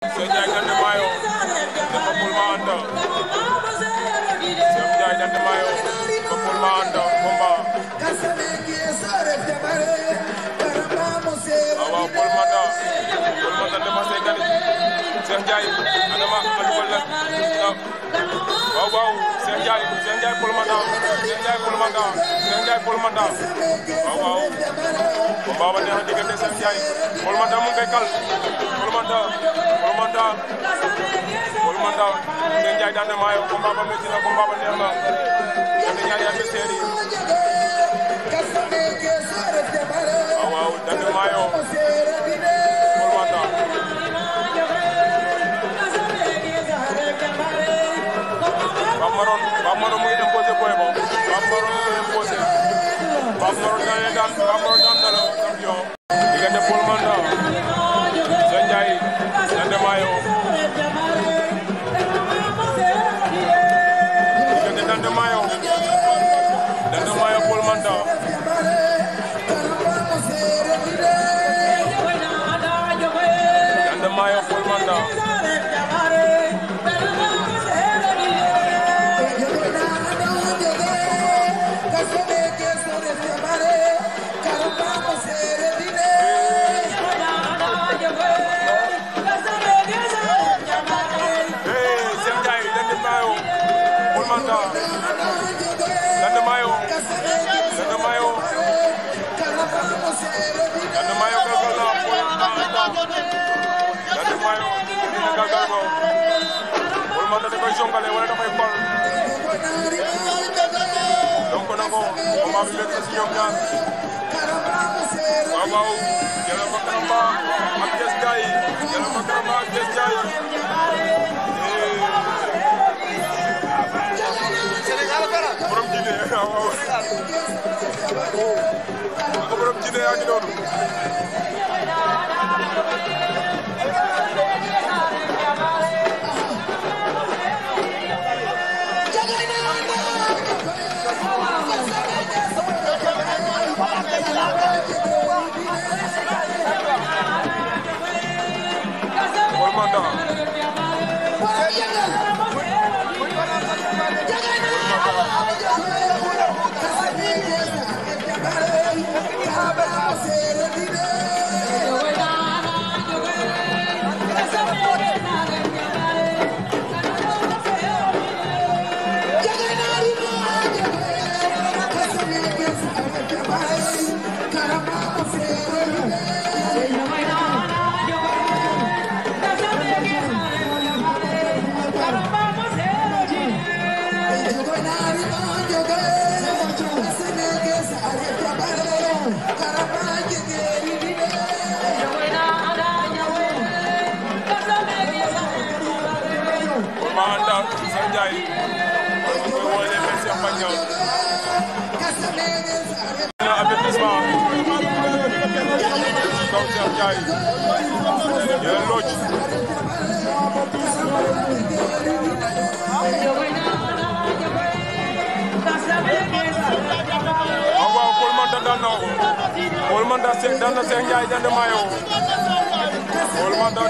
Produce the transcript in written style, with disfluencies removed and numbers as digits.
Cheikh Ndiaye Dande Mayo dafa Pulma anda Cheikh Ndiaye Dande Mayo dafa Pulma anda combat waaw Pulma Dande Massé Gani Cheikh Ndiaye adama alwal la waaw Cheikh Ndiaye Pulma da Cheikh Ndiaye Pulma da Cheikh Ndiaye Pulma da waaw combat ba neex diggante Cheikh Ndiaye Pulma da mu ngi kal Pulma da Cheikh Ndiaye Dande Mayo combat ba metti na combat ba neex na Dande ñaari adversaire yi waaw Dande Mayo Pulma da Pape Maron mu ngi imposé boy bo Pape Maron mu ngi imposé Pape Maron daan na la champion diggante Pulma da Cheikh Ndiaye Dande Mayo diggante Dande Mayo Pulma da Dande Mayo Pulma da Dande Mayo galgal na Dande Mayo dina galgal ko Pulma da dafay jongale wala dafay kol donc nako combat bi nekk ci ñoom ñaar waaw Yellow Makaramba ak Jess Ndiaye borom Djiné waaw ko borom Djiné yaa ngi noonu Pulma da anda Cheikh Ndiaye koy woole mais Cheikh Bagna na avertissement kaw Cheikh Ndiaye yéen loj waaw Pulma da daan na ko Pulma da daan na Cheikh Ndiaye Dande Mayo Pulma da